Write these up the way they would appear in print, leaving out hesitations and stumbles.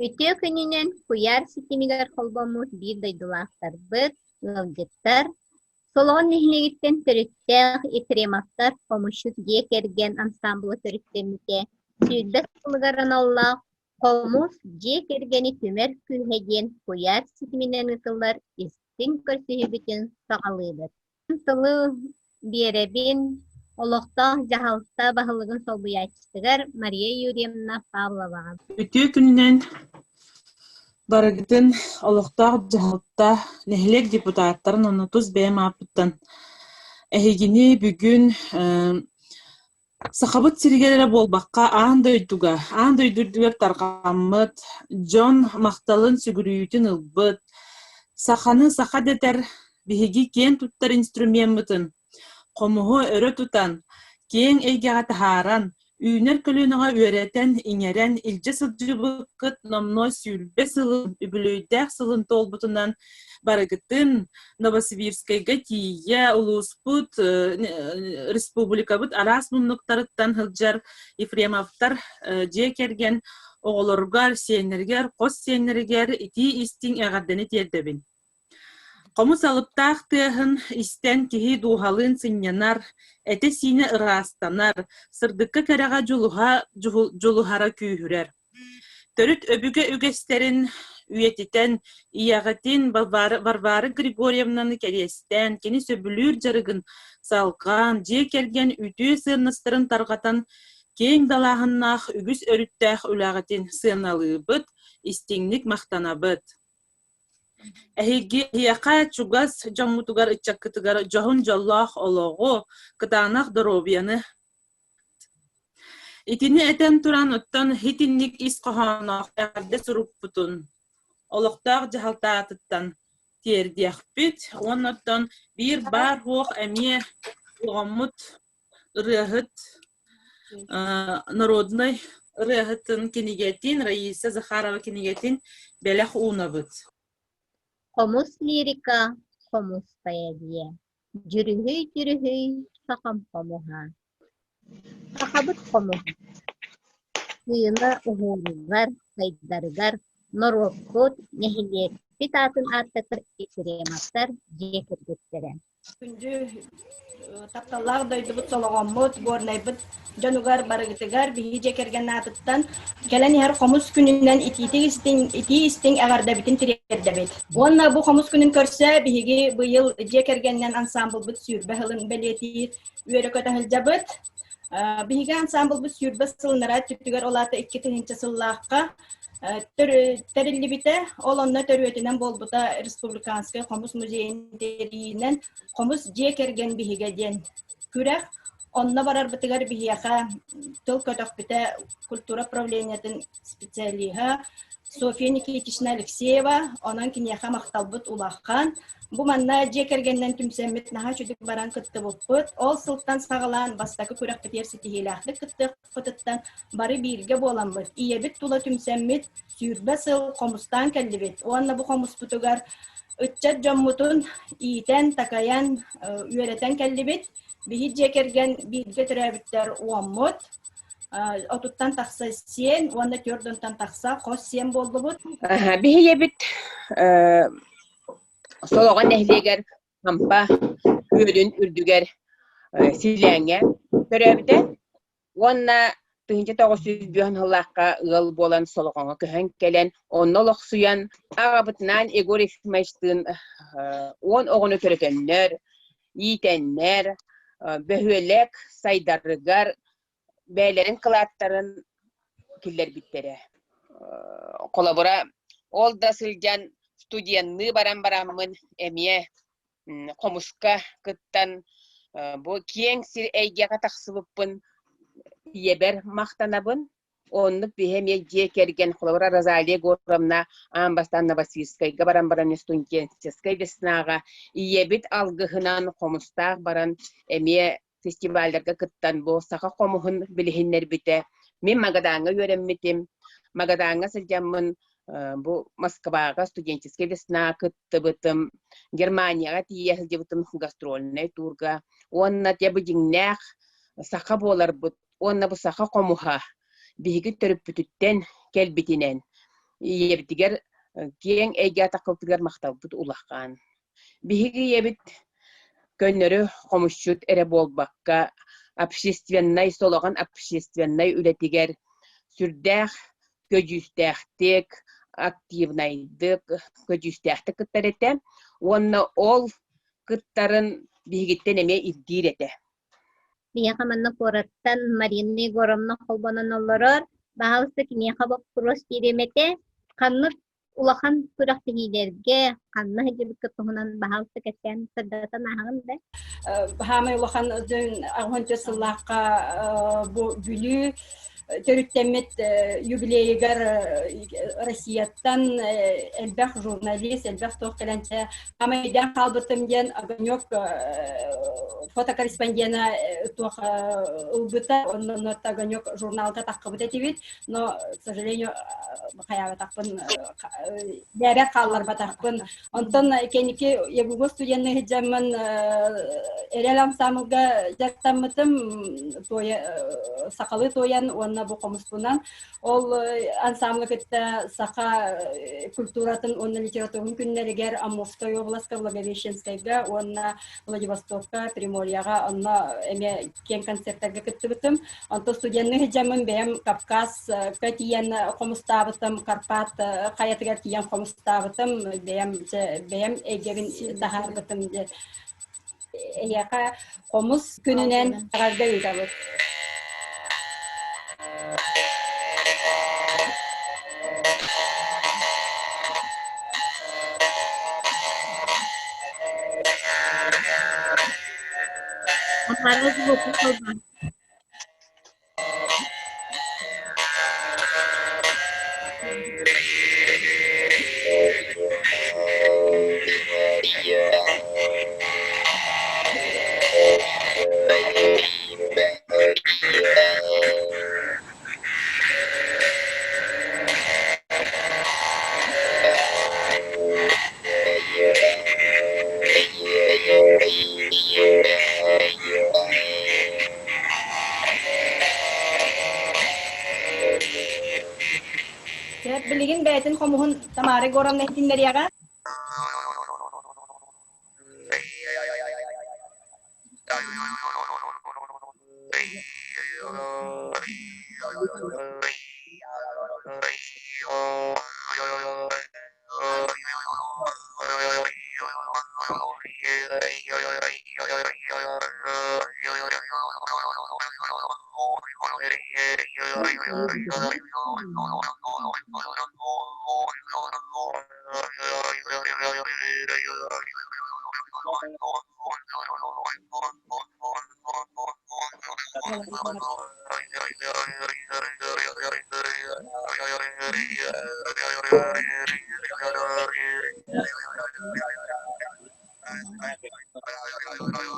Үтүө күнүнэн куйаар ситимигэр холбоммут биир дойдулаахтарбыт, ыалдьыттар, Солоҕон нэһилиэгиттэн төрүттээх Ефремовтар хомусчут дьиэ кэргэн ансаамбыла төрүттэммитэ 20 сылыгар аналлаах «Хомус дьиэ кэргэни түмэр күүһэ» диэн куйаар ситиминэн ыытыллар истиҥ көрсүһүүбүтүн саҕалыыбыт. Тылы биэрэбин олохтоох дьаһалта баһылыгын солбуйааччытыгар Мария Юрьевна Павловаҕа. Үтүө күнүнэн барыгытын олохтоох дьаһалта, нэһилиэк депутаттарын уонна тус бэйэм ааппыттан эһигини бүгүн Сахабыт сиригэр эрэ буолбакка, аан дойдуга, аан дойду үрдүгэр тарҕаммыт, дьон махталын, сүгүрүйүүтүн ылбыт, саханы саха дэтэр биһиги киэн туттар инструмеммытын, хомуһу өрө тутан, киэҥ эйгэҕэ таһааран, үүнэр көлүөнэҕэ үөрэтэн, иҥэрэн илдьэ сылдьыбыккыт номнуо 20 сылын, үбүлүөйдээх сылын туолбутунан барыгытын Новосибирскайга тиийэ улууспут, республикабыт араас муннуктарыттан сылдьар Ефремовтар дьиэ кэргэн оҕолоругар, сиэннэригэр, хос сиэннэригэр итии-истиҥ эҕэрдэни тиэрдэбин. Хомус алыптаах тыаһын истэн киһи дууһалыын сынньанар, этэ-сиинэ ыраастанар, сырдыкка-кэрэҕэ дьулуһа дьулуһара күүһүрэр. Төрүт өбүгэ үгэстэрин үйэтитэн, ийэҕитин Варвара Григорьевнаны кэриэстээн, кини сөбүлүүр дьарыгын салҕаан, дьиэ кэргэн үтүө сыаннастарын тарҕатан, киэҥ далааһыннаах үгүс өрүттээх үлэҕитин сыаналыыбыт, истиҥник махтанабыт. Эһиги эһиэхэ чугас дьоҥҥутугар, ыччаккытыгар дьоһун дьоллоох олоҕу, кытаанах доруобуйаны Итини этэн туран, оттон итинник ис хоһоонноох эҕэрдэ сурукпутун олохтоох дьаһалта аатыттан тиэрдиэхпит уонна оттон биир баар-суох эмиэ оҕоммут ырыаһыт народнай ырыаһытын кинигэтин Раиса Захарова кинигэтин бэлэх уунабыт. Хомус лирика, хомус поэзия, дьүрүһүй-дьүрүһүй сахам хомуһа. Сахабыт хомуһа тыына уһууругар, сайдарыгар норуоппут, нэһилиэкпит аатын ааттатар Ефремовтар дьиэ кэргэттэрэ. Күндү тапталлаах дойдубут Солоҕоммут, Горнайбыт дьонугар барыгытыгар биһиги дьиэ кэргэн аатыттан кэлэн иһэр хомус күнүнэн итиитик истиҥ, итии истиҥ эҕэрдэбитин тириэрдэбит. Уонна бу хомус күнүн көрсө биһиги быйыл дьиэ кэргэнинэн ансаамбылбыт 20 сылын бэлиэтиир үөрэ-көтө сылдьабыт. Биһиги ансаамбылбыт 20 сылынара өттүгэр ол аата 2000 сыллаахха тэриллибитэ. Ол онно төрүөтүнэн буолбута Республиканскай хомус музейын тэрийиинэн хомус дьиэ кэргэн биһигэ диэн күрэх. Онно барарбытыгар биһиэхэ тыл көтөхпүтэ культура управлениетын специалиһа Софья Никитична Алексеева. Онон киниэхэ махталбыт улахан. Бу манна дьиэ кэргэнинэн түмсэммит наһаа үчүгэй баран кыттыбыппыт. Ол сылтан саҕалаан бастакы күрэхпитигэр ситиһиилээхтик кыттыахпытыттан бары бииргэ буоламмыт, ийэбит тула түмсэммит 20 сыл хомустаан кэллибит. Уонна бу хомуспутугар ыччат дьоммутун иитэн, такайан, үөрэтэн кэллибит. Биһи дьиэ кэргэн бииргэ төрөөбүттэр уоммут. 30-тан тахса сиэн уонна 40-тан тахса хос сиэн буоллубут. Биһи ийэбит Солоҕон нэһилиэгэр Хампа күөлүн үрдүгэр Силээҥҥэ төрөөбүтэ уонна 1905 сыллаахха ыал буолан Солоҕоҥҥо көһөн кэлэн, онно олохсуйан, аҕабытынаан Егор Ефимовичтыын 10 оҕону төрөтөннөр, иитэннэр, бөһүөлэк сайдарыгар бэйэлэрин кылааттарын киллэрбиттэрэ. Холобура, ол да сылдьан студенныы баран бараммын эмиэ хомуска кыттан бу киэҥ сир эйгэҕэ тахсыбыппын ийэбэр махтанабын. Оннук биһи эмиэ дьиэ кэргэн, холобура, Розалия Егоровна аан бастаан Новосибирскайга баран баран студенческай веснаҕа ийэбит алгыһынан хомустаах баран эмиэ фестивалларга кыттан бу саха хомуһун билиһиннэрбитэ. Мин Магадаҥҥа үөрэммитим. Магадаҥҥа сылдьаммын бу Москваҕа студенческай весна кыттыбытым, Германияҕа тиийэ сылдьыбытым гастрольнай туурга. Уонна дьэ бу дьиҥнээх саха буоларбыт уонна бу саха хомуһа биһиги төрүппүтүттэн кэлбитинэн. Ийэбитигэр киэҥ эйгэ атаххытыгар махталбыт улахан. Биһиги ийэбит көннөрү хомусчут эрэ буолбакка, общественнай, солоҕон общественнай үлэтигэр сүрдээх көдьүүстээхтик, активнайдык, көдьүүстээхтик кыттар этэ уонна ол кыттарын биһигиттэн эмиэ ирдиир этэ. Биһиэхэ манна куораттан Марина Егоровна холбонон олорор. Баһаалыста киниэхэ боппуруос биэриэм этэ. Ханнык улахан күрэхтэһиилэргэ ханна сылдьыбыкка туһунан баһаалыста кэпсээн сырдатан ааһаҕын да? Хаамай улахан аҕыһынча сыллаахха бу Бүлүү төрүттэммит юбилейыгар Россияттан элбэх журналист, элбэх туох кэлэн хаамайдаан хаалбытым диэн Огонек фотокорреспондена туох ылбыта, онно Огонек журналга таххыбыт этибит, но, к сожалению, хайаабатахпын, бэйэбэр хаалларбатахпын. Онтон кэнники ЯГУГу студенныы сылдьаммын эрэл ансаамылга дьарыктаммытым, туойа сахалыы туойан уонна бу хомуспунан. Ол ансаамлы кытта саха культуратын уонна литературатын күннэригэр Амурскай областка, Благовещенскайга уонна Владивостокка, Приморьеҕа онно эмиэ киэҥ концертарга кыттыбытым. Онтон студенныы сылдьаммын бэйэм Кавказка тиийэн хомустаабытым, Карпат хайатыгар тиийэн хомустаабытым, бэйэм бэйэм эйгэбин таһаарбытым. Эһиэхэ хомус күнүнэн эҕэрдэ ыытабыт. Тамара звуку Билигин бэйэтин хомуһун Тамара Егоровна иһитиннэриэҕэ.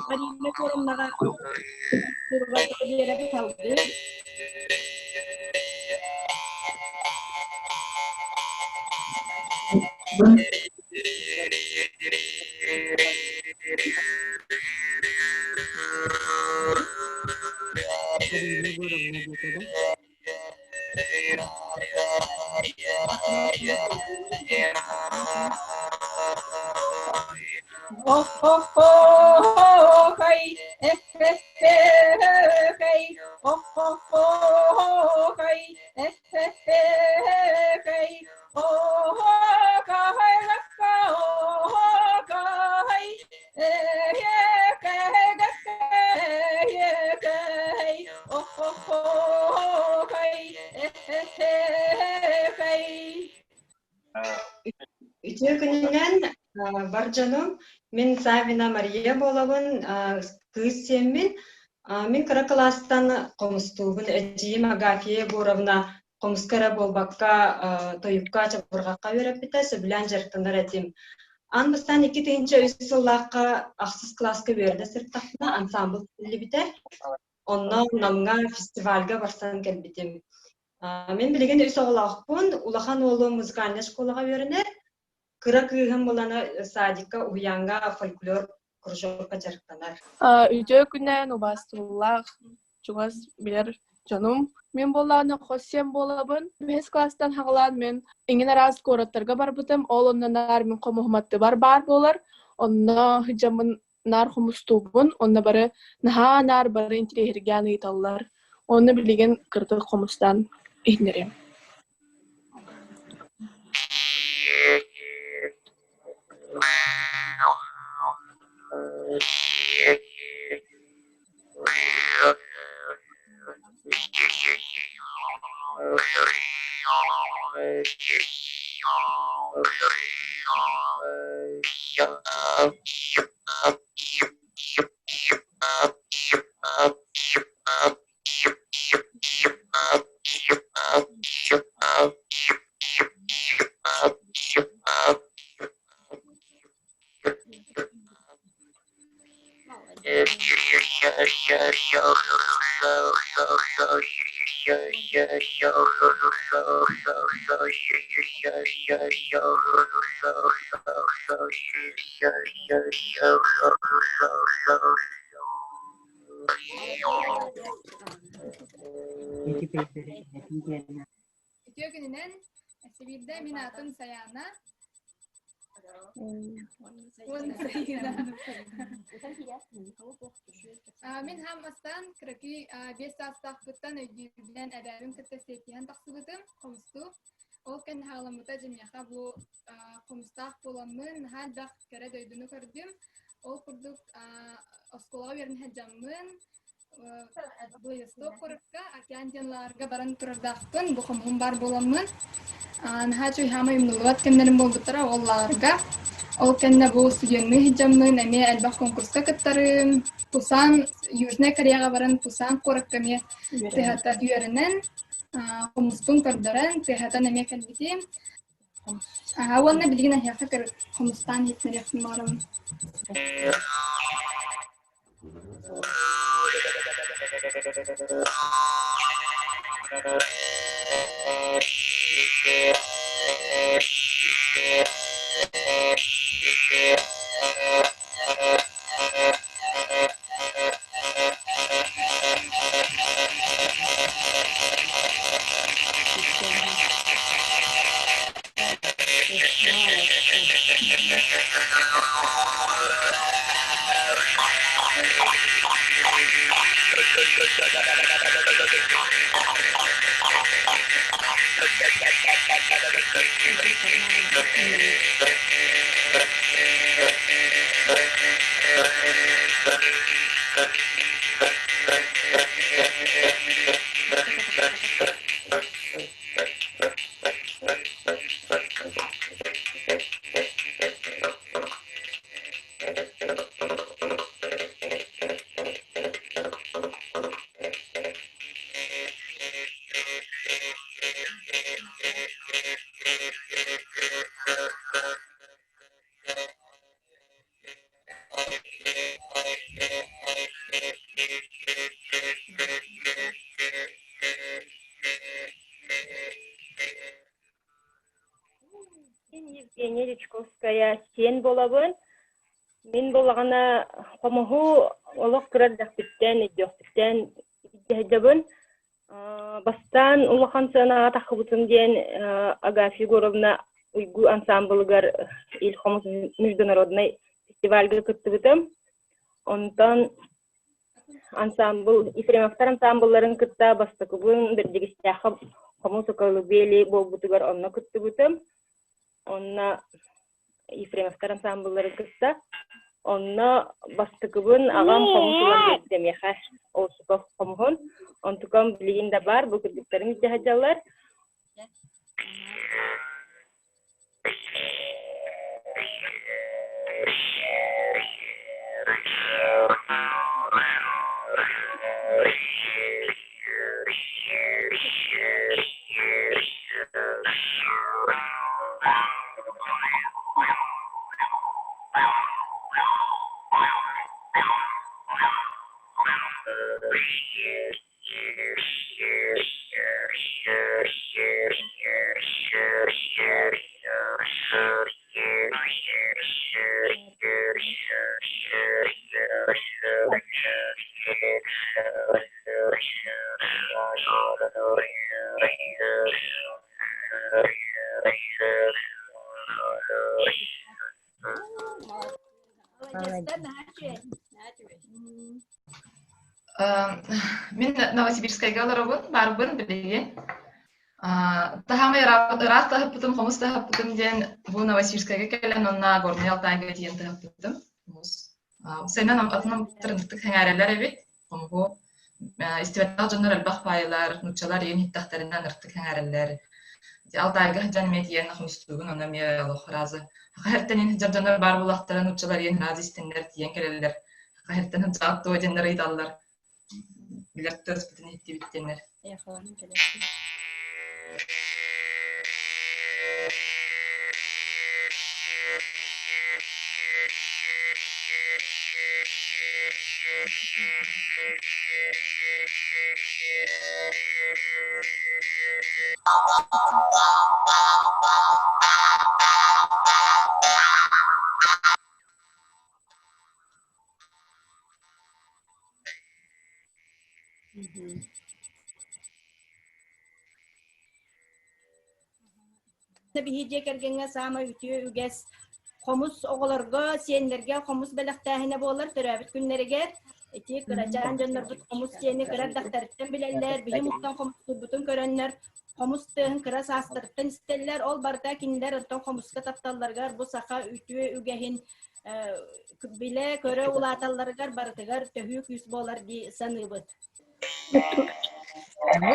Марина Коровнаҕа биэрэбит салгыы. Ох-хо-хо-хай, эх-хэ-хэ-хэй, ох-хо-хо-хай, эх-хэ-хэ-хэй, о-хо-хай-ха-хо-хай, эх-хэ-хэ-хэй, ох-хо-хо-хай, эх-хэ-хэ-хэй. Үтүө күнүнэн бар дьонум, мин Савина Мария буолабын, кыыс сиэммин. Мин кыра кылаастан хомустуубун. Эдьиийим Агафья Егоровна хомуска эрэ буолбакка, тойукка, чабырҕахха үөрэппитэ, сөбүлээн дьарыктанар этим. Аан бастаан 2003 сыллаахха ахсыс кылааска үөрэнэ сырыттахпына ансаамбыл тэриллибитэ. Онно Намҥа фестивальга барсан кэлбитим. Мин билигин үс оҕолоохпун. Улахан уолум музыкальнай школаҕа үөрэнэр. Кыра кыыһым булана садикка, уһуйааҥҥа фольклор кружокка дьарыктанар. Үтүө күнүнэн убаастабыллаах, чугас билэр Дьонум мин буоллаҕына хос сиэн буолабын. Бэһис кылаастан хаҕалаан мин иҥин араас куораттарга барбытым. Ол онно наар мин хомуһум аттыбар баар буолар. Онно сылдьаммын наар хомустуубун. Онно бары наһаа наар бары интириэһиргээн ыйыталлар. Онно билигин кырдык хомустаан иһиннэриэм. Үтүө күнүнэн, Сибиирдэ мин аатым Саяна. Уонна Сайыына. Мин хааммастан кыракый 5 саастаахпыттан өйдүүрбүнэн эбээбин кытта сиэттиһэн тахсыбытым, хомустуу. Ол кэннэ хаалламмыта дьиҥнээхэ бу хомустаах буоламмын, наһаа элбэх кэрэ дойдуну көрдүм. Ол курдук оскуолаҕа үөрэнэ сылдьаммын, Владивосток куоракка океан диэн лааҕырга баран турардаахпын, бу хомуһум баар буоламмын. Наһаа үчүгэй хаамай умнуллубат кэмнэрим буолбуттара ол лааҕырга. Ол кэннэ бу студенныы сылдьаммын эмиэ элбэх конкурска кыттарым. Пусан, Южная Кореяҕа баран Пусан куоракка эмиэ тыһата үөрэнэн, хомуспун көрдөрөн, тыаһатан эмиэ кэлбитим. Уонна билигин эһиэхэ хомустаан иһитинэриэхпин баҕарабын. Мин Евгения Дьячковская сиэн буолабын. Мин буоллаҕына хомуһу олох кыра эрдэхпиттэн, өйдүөхпүттэн илдьэ Бастаан улахан сыанаҕа таххыбытым диэн Агафья Егоровна Уйгу ансаамбылыгар Ил хомус международнай фестивальга кыттыбытым. Онтон ансаамбыл Ефремовтар ансаамбылларын кытта бастакыбын Бэрдьигэстээххэ хомус колыбели буолбутугар онно кыттыбытым. Онно Ефремовтар ансаамбылларын кытта. Онно бастакыбын аҕам хомус ылан биэрбитэ миэхэ Осипов хомуһун. Онтукам билигин да баар, бу кыргыттарым илдьэ сылдьаллар. Молодец, наһаа үчүгэй. Наһаа үчүгэй. Мин Новосибирскайга олоробун, баарбын билигин. Таһаамай ыраах таһыппытым, хомус таһыппытым диэн бу Новосибирскайга кэлэн онно Горнай Алтайга тиийэн таһыппытым. Хомус. Сэнэн атын омуктар сэҥээрэллэр эбит. Хомуһу истибэтэх дьоннор элбэх баайылар, нууччалар иин иһиттэхтэринэ ынырыктык сэҥээрэллэр. Алтайга сылдьан эмиэ тиийэн хомустуугун, онно эмиэ олох разы. Хаһыртан иин сылдьар дьоннор баар буоллахтара, нууччалар иин разы истиннэр тиийэн кэлэллэр. Хаһыртан сылдьаҕыт дуо диэннэр ыйыталлар. Билэр тыаспытын иһиттибит диэннэр. Биһи дьиэ кэргэҥҥэ саамай үтүө үгэс хомус оҕолорго, сиэннэргэ хомус бэлэхтээһинэ буолар төрөөбүт күннэригэр. Ити кырачаан дьоннорбут хомус диэни кыра эрдэхтэриттэн билэллэр, биһи мустан хомустуурбутун көрөннөр хомус тыаһын кыра саастарыттан истэллэр. Ол барыта кинилэр оттон хомуска тапталларыгар бу саха үтүө үгэһин билэ, көрө улааталларыгар барытыгар төһүү күүс буолар дии саныыбыт. Бу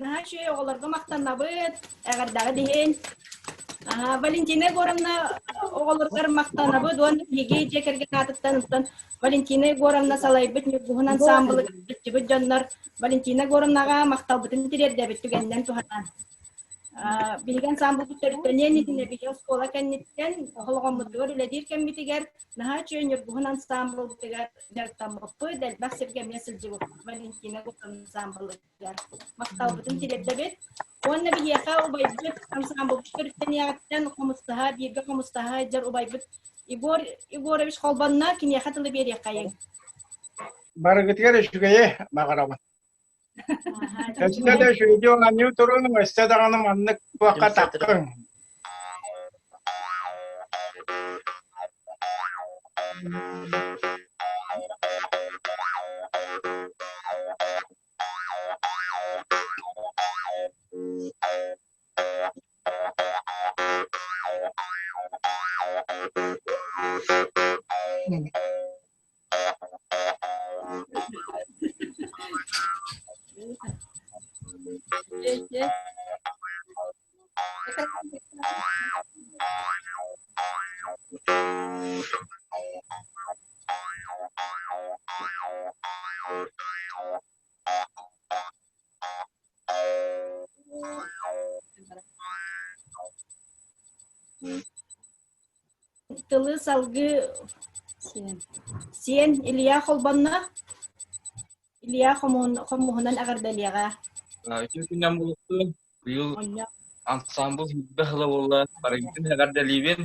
Наһаа үчүгэй оҕолорго махтанабыт, эҕэрдэҕит иһин. Валентина Егоровна оҕолоругар махтанабыт уонна биһиги дьиэ кэргэн аатыттан оттон Валентина Егоровна салайбыт Ньургуһун ансаамбылыгар сылдьыбыт дьоннор Валентина Егоровнаҕа махталбытын тириэрдэбит түгэнинэн туһанан. Биһиги ансаамбылбыт төрүттэниэн иннинэ биһиги оскуола кэнниттэн холоҕоммутугар үлэлиир кэммитигэр наһаа үчүгэй Ньургуһун ансаамбылбытыгар дьарыктаммыппыт, элбэх сиргэ эмиэ сылдьыбыппыт Валентина Егоровна ансаамбылыгар. Махталбытын тириэрдэбит. Уонна биһиэхэ убайбыт ансаамбылбыт төрүттэниэҕиттэн хомустаһа, бииргэ хомустаһа сылдьар убайбыт Егор Егорович холбонно, киниэхэ тылы биэриэххэйиҥ. Барыгытыгар үчүгэйи баҕарабын. Өссө да үчүгэйдик оонньуу туруҥ, өссө даҕаны маннык туохха таххыҥ. Тылы салгыы сиэн Илья холбонно. Илья хомуһунан эҕэрдэлиэҕэ. Үтүө күннэн буолуохтун. Быйыл ансаамбыл сүүрбэ сыла буолла. Барыгытын эҕэрдэлиибин.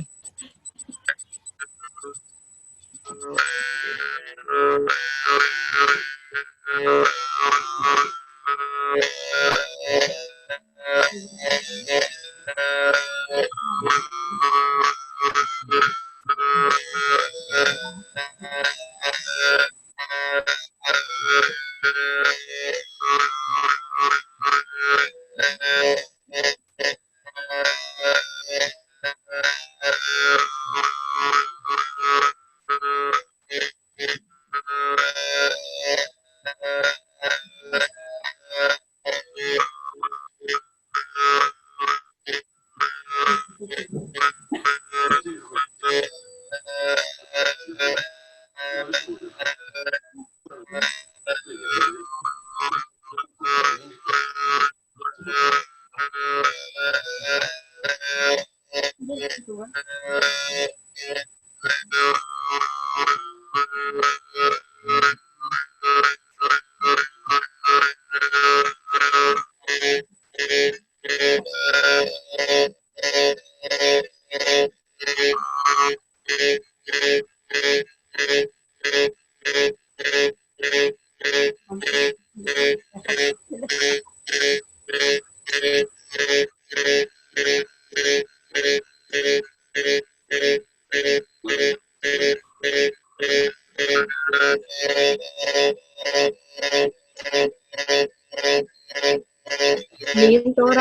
Миигин тоҕо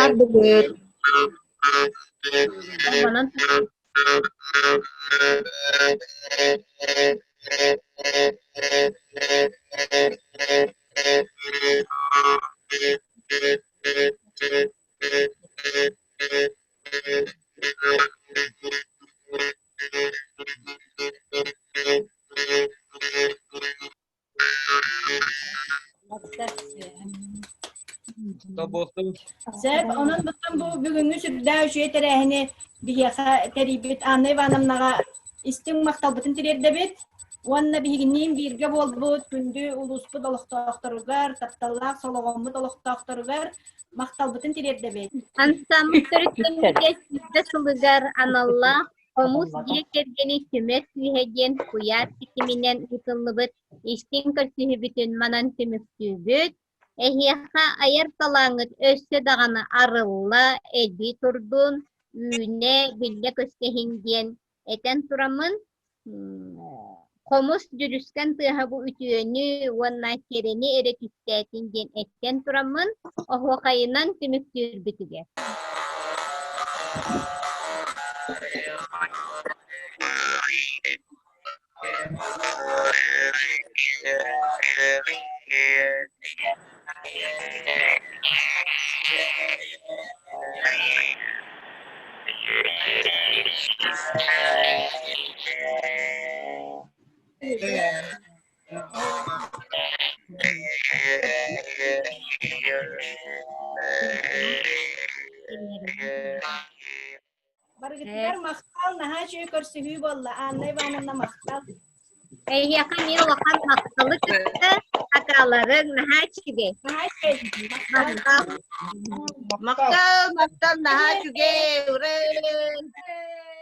Онон Сөп, онон буттан бу бүгүҥҥү сүрдээх үчүгэй тэрээһини биһиэхэ тэрийбит Анна Ивановнаҕа истиҥ махталбытын тириэрдэбит уонна биһигинниин бииргэ буолбут күндү улууспут олохтоохторугар, тапталлаах Солоҕоммут олохтоохторугар махталбытын тириэрдэбит. Ансамбль төрүттэммитэ сүүрбэ сылыгар аналлаах Хомус дьиэ кэргэни түмэр күүһэ диэн куйаар ситиминэн ыытыллыбыт истиҥ көрсүһүүбүтүн манан түмүктүүбүт. Эһиэхэ айар талааҥҥыт өссө даҕаны арылла, эдии турдун, үүнэ, биллэ көстө иһин диэн этэн тураммын, хомус дьүрүскэн тыаһа бу үтүөнү уонна кэрэни эрэ түстээтин диэн эттэн тураммын, оһуохайынан түмүктүүрбүтүгэр. Барыгытыгар махтал, наһаа үчүгэй көрсүһүү буолла. Анна Ивановна махтал. Эйиэхэ эмиэ улахан махталы кытта акааларыҥ наһаа үчүгэй. Наһаа үчүгэй. Махтал. Махтал, махтал, наһаа үчүгэй, ураа!